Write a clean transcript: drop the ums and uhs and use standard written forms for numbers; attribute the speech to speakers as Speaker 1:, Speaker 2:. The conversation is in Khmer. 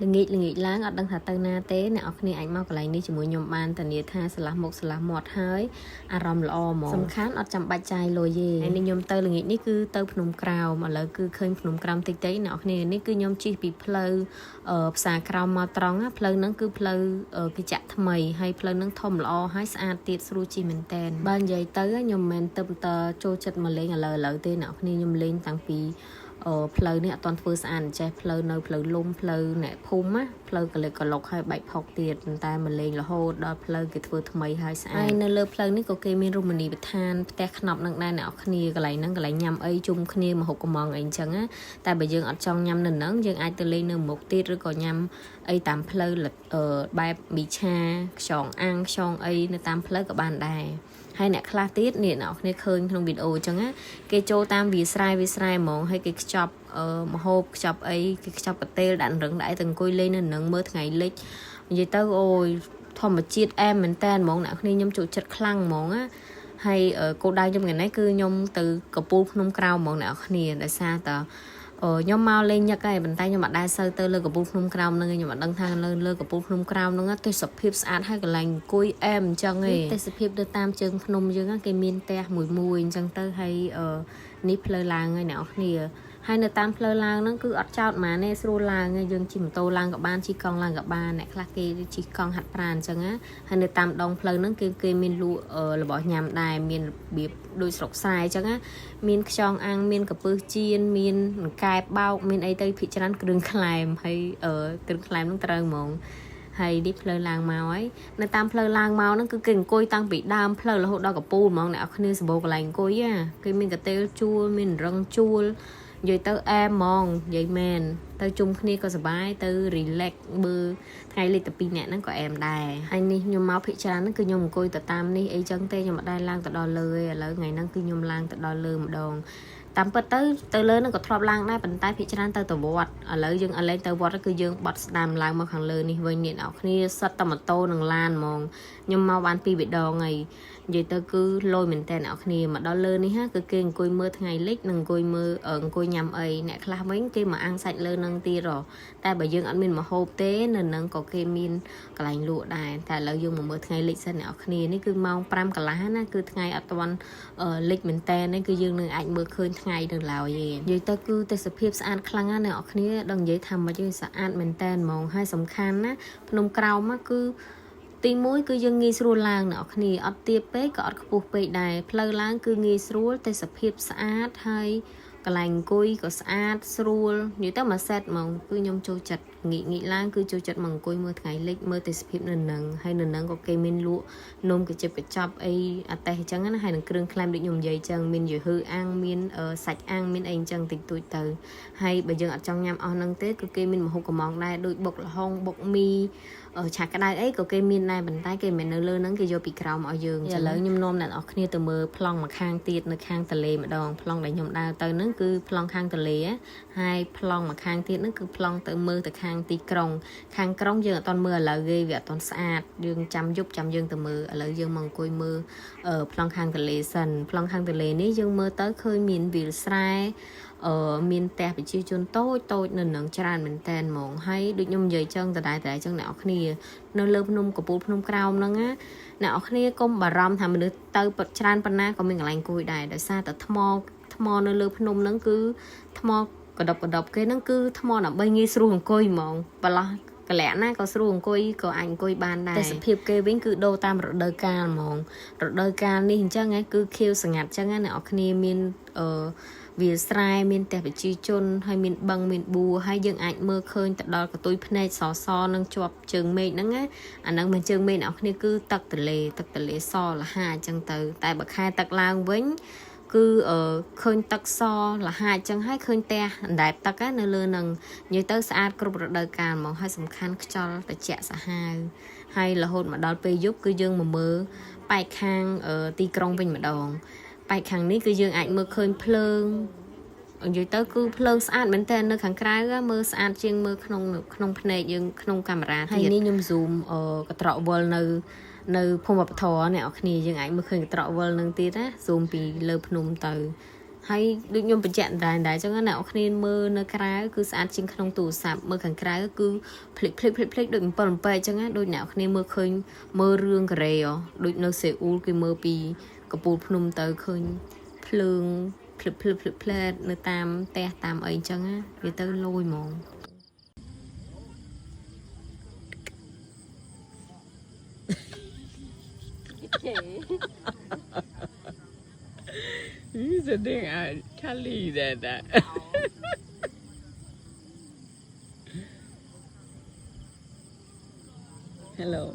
Speaker 1: ល្ងាចល្ងាចឡើងអត់ដឹងថាទៅណាទេអ្នកនរគ្នាអាចមកកន្លែងនេះជាមួយខ្ញុំបានធានាថាឆ្លាស់មុខឆ្លាស់មាត់ហើយអារម្មណ៍ល្អហ្មងសំខាន់អត់ចាំបាច់ចាយលុយទេហើយនេះខ្ញុំទៅល្ងាចនេះគឺទៅភ្នំក្រោមឥឡូវគឺឃើញភ្នំក្រោមតិចតិចអ្នកនរគ្នានេះគឺខ្ញុំជិះពីផ្លូវផ្សារក្រោមមកត្រង់ណាផ្លូវហ្នឹងគឺផ្លូវគេចាក់ថ្មីហើយផ្លូវហ្នឹងធំល្អហើយស្អាតទៀតស្រួលជិះមែនតែនបើនិយាយទៅខ្ញុំមិនមែនទៅតចូលចិត្តមកលេងឥឡូវឥឡូវទេអ្នកនរគ្នាខ្ញុំលេងតាំងពីផ្លូវនេះអត់ទាន់ធ្វើស្អាតអញ្ចេះផ្លូវនៅផ្លូវលំផ្លូវអ្នកភូមិណាផ្លូវកលិកកលុកហើយបែកផុកទៀតប៉ុន្តែមកលេងរហូតដល់ផ្លូវគេធ្វើថ្មីហើយស្អាតហើយនៅលើផ្លូវនេះក៏គេមានរមណីយដ្ឋានផ្ទះខ្នប់នឹងដែរអ្នកនរគ្នាកន្លែងហ្នឹងកន្លែងញ៉ាំអីជុំគ្នាមកហូបកំងអីអញ្ចឹងណាតែបើយើងអត់ចង់ញ៉ាំនៅហ្នឹងយើងអាចទៅលេងនៅមុខទៀតឬក៏ញ៉ាំអីតាមផ្លូវបែបមីឆាខ្យងអាំងខ្យងអីនៅតាមផ្លូវក៏បានដែរហើយអ្នកខ្លះទៀតនេះអ្នកនរគ្នាឃើញក្នុងវីដេអូអញ្ចឹងណាគេចូលតាមវាស្រែវាស្រែហ្មងហើយគេខ្ចប់អឺមហូបខ្ចប់អីគេខ្ចប់កតេលដាក់រឹងដាក់អីទៅអង្គុយលេងនៅនឹងមើលថ្ងៃលិចនិយាយទៅអូយធម្មជាតិអែមមែនតើហ្មងអ្នកគ្នាខ្ញុំចូលចិត្តខ្លាំងហ្មងណាហើយគោលដៅខ្ញុំថ្ងៃនេះគឺខ្ញុំទៅកពូលភ្នំក្រៅហ្មងអ្នកគ្នាដោយសារតខ្ញុំមកលេងញឹកហើយប៉ុន្តែខ្ញុំអត់ដែលសូវទៅលើកំពូលភ្នំក្រោមហ្នឹងខ្ញុំអត់ដឹងថាលើលើកំពូលភ្នំក្រោមហ្នឹងទេសភាពស្អាតហើយកន្លែងអង្គុយអែមអញ្ចឹងឯងទេសភាពទៅតាមជើងភ្នំយើងគេមានផ្ទះមួយមួយអញ្ចឹងទៅហើយនេះផ្លូវឡើងហើយអ្នកនរគ្នាហើយនៅតាមផ្លូវឡើងហ្នឹងគឺអត់ចោតហ្មងទេស្រួលឡើងយើងជិះម៉ូតូឡើងក៏បានជិះកង់ឡើងក៏បានអ្នកខ្លះគេជិះកង់ហាត់ប្រាណអញ្ចឹងណាហើយនៅតាមដងផ្លូវហ្នឹងគេគេមានលក់របស់ញ៉ាំដែរមានរបៀបដូចស្រុកស្រែអញ្ចឹងណាមានខ្យងអាំងមានកពឹសចៀនមានអង្កែបបោកមានអីទៅភិកច្រើនគ្រឿងក្លែមហើយគ្រឿងក្លែមហ្នឹងត្រូវហ្មងហើយនេះផ្លូវឡើងមកហើយនៅតាមផ្លូវឡើងមកហ្នឹងគឺគេអង្គុយតាំងពីដើមផ្លូវរហូតដល់កពូលហ្មងអ្នកនរគ្នាសម្បូរកន្លែងអង្គុយណាគេមានកតេលជួលមានរឹងជួលនិយាយទៅអែមហ្មងនិយាយមែនទៅជុំគ្នាក៏សប្បាយទៅ relax មើលថ្ងៃលិចតែពីរនាក់ហ្នឹងក៏អែមដែរហើយនេះខ្ញុំមកភិកច្រើនហ្នឹងគឺខ្ញុំអង្គុយទៅតាមនេះអីចឹងទេខ្ញុំអត់ដែលឡើងទៅដល់លើទេឥឡូវថ្ងៃហ្នឹងគឺខ្ញុំឡើងទៅដល់លើម្ដងតាមពិតទៅទៅលើហ្នឹងក៏ធ្លាប់ឡើងដែរប៉ុន្តែភាគច្រើនទៅទៅវត្តឥឡូវយើងអត់លេងទៅវត្តគឺយើងបត់ស្ដាំឡើងមកខាងលើនេះវិញអ្នកនរគ្នាសិតតែម៉ូតូនិងឡានហ្មងខ្ញុំមកបានពីរដងហើយនិយាយទៅគឺលយមែនតើអ្នកនរគ្នាមកដល់លើនេះហាគឺគេអង្គុយមើលថ្ងៃលិចនិងអង្គុយមើលអង្គុយញ៉ាំអីអ្នកខ្លះវិញគេមកអាំងសាច់លើនឹងទៀតហ៎តែបើយើងអត់មានម្ហូបទេនៅនឹងក៏គេមានកន្លែងលក់ដែរតែឥឡូវយើងមកមើលថ្ងៃលិចសិនអ្នកនរគ្នានេះគឺម៉ោង5កន្លះណាគឺថ្ងៃអត់ទាន់លិចមែនតើនេះគឺយើងនឹងអាចមើលឃើញថ្ងៃនៅឡើយទេនិយាយទៅគឺទេសភាពស្អាតខ្លាំងណាស់អ្នកនរគ្នាដឹងនិយាយថាមិនទេស្អាតមែនតើហ្មងហើយសំខាន់ណាភ្នំក្រោមគឺទី1គឺយើងងាយស្រួលឡើងអ្នកនរគ្នាអត់ទាបពេកក៏អត់ខ្ពស់ពេកដែរផ្លូវឡើងគឺងាយស្រួលទេសភាពស្អាតហើយកន្លែងអង្គុយក៏ស្អាតស្រួលនិយាយទៅមួយសេតហ្មងគឺខ្ញុំចូលចិត្តងាកងាកឡើងគឺចូលចិត្តមកអង្គុយមើលថ្ងៃលិចមើលទេសភាពនៅនឹងហើយនៅនឹងក៏គេមានលក់នំកញ្ជិបកញ្ចប់អីអាតេះអញ្ចឹងណាហើយនឹងគ្រឿងក្លែមដូចខ្ញុំនិយាយអញ្ចឹងមានយហឺអាំងមានសាច់អាំងមានអីអញ្ចឹងតិចតួចទៅហើយបើយើងអត់ចង់ញ៉ាំអស់ហ្នឹងទេគឺគេមានម្ហូបកំងដែរដូចបុកល្ហុងបុកមីឆាក្តៅអីក៏គេមានដែរប៉ុន្តែគេមិននៅលើហ្នឹងគេយកពីក្រោមឲ្យយើងឥឡូវខ្ញុំនាំអ្នកនរគ្នាទៅមើលប្លង់មួយខាងទៀតនៅខាងទន្លេម្ដងប្លង់ដែលខ្ញុំដើរទៅហ្នឹងគឺប្លង់ខាងទន្លេហើយប្លង់មួយខាងទៀតហ្នឹងគឺប្លង់ទៅមើលទៅខាងទីក្រុងខាងក្រុងយើងអត់ទាន់មើលឥឡូវទេវាអត់ទាន់ស្អាតយើងចាំយប់ចាំយើងទៅមើលឥឡូវយើងមកអង្គុយមើលប្លង់ខាងទន្លេសិនប្លង់ខាងទន្លេនេះយើងមើលទៅឃើញមានវាលស្រែមានផ្ទះប្រជាជនតូចតូចនៅនឹងច្រើនមែនតែនហ្មងហើយដូចខ្ញុំនិយាយចឹងដដែលដដែលចឹងអ្នកនរគ្នានៅលើភ្នំកពូលភ្នំក្រោមហ្នឹងណាអ្នកនរគ្នាកុំបារម្ភថាមនុស្សទៅច្រើនប៉ុណ្ណាក៏មានកន្លែងអង្គុយដែរដោយសារតែថ្មថ្មនៅលើភ្នំហ្នឹងគឺថ្មកដប់កដប់គេហ្នឹងគឺថ្មដើម្បីងាយស្រួលអង្គុយហ្មងប្រឡោះកលៈណាក៏ស្រួលអង្គុយក៏អាចអង្គុយបានដែរតែសភាពគេវិញគឺដូរតាមរដូវកាលហ្មងរដូវកាលនេះអញ្ចឹងគឺខៀវស្ងាត់អញ្ចឹងណាអ្នកនរគ្នាមានអឺវាលស្រែមានផ្ទះប្រជាជនហើយមានបឹងមានបួហើយយើងអាចមើលឃើញទៅដល់កតុយភ្នែកសសនឹងជាប់ជើងមេឃហ្នឹងណាអាហ្នឹងមិនជើងមេឃអ្នកនរគ្នាគឺទឹកទលេទឹកទលេសលហាអញ្ចឹងទៅតែបើខែទឹកឡើងវិញគឺឃើញទឹកសលហាអញ្ចឹងហើយឃើញផ្ទះអណ្ដែតទឹកនៅលើនឹងនិយាយទៅស្អាតគ្រប់រដូវកាលហ្មងហើយសំខាន់ខ្យល់ត្រជាក់សាហាវហើយរហូតមកដល់ពេលយប់គឺយើងមកមើលប៉ែកខាងទីក្រុងវិញម្ដងប៉ែកខាងនេះគឺយើងអាចមើលឃើញភ្លើងនិយាយទៅគឺភ្លើងស្អាតមែនតើនៅខាងក្រៅមើលស្អាតជាងមើលក្នុងក្នុងភ្នែកយើងក្នុងកាមេរ៉ាទៀតហើយនេះខ្ញុំ zoom កត្រកវិលនៅនៅភូមិវប្បធម៌អ្នកនរគ្នាយើងអាចមើលឃើញកត្រកវិលនឹងទៀតណា zoom ពីលើភ្នំទៅ ហើយដូចខ្ញុំបញ្ជាក់ដែរដែរអញ្ចឹងណាអ្នកនរគ្នាមើលនៅក្រៅគឺស្អាតជាងក្នុងទូរស័ព្ទមើលខាងក្រៅគឺភ្លេចភ្លេចភ្លេចភ្លេចដូចអំពិលអំពែកអញ្ចឹងណាដូចអ្នកនរគ្នាមើលឃើញមើលរឿងកូរ៉េហ៎ដូចនៅសេអ៊ូលគេមើលពីកំពូលភ្នំទៅឃើញភ្លើងភ្លឹបភ្លឹបភ្លឹបផ្លែតនៅតាមផ្ទះតាមអីអញ្ចឹងណាវាទៅលយហ្មង
Speaker 2: He's a thing I tell you that. Hello.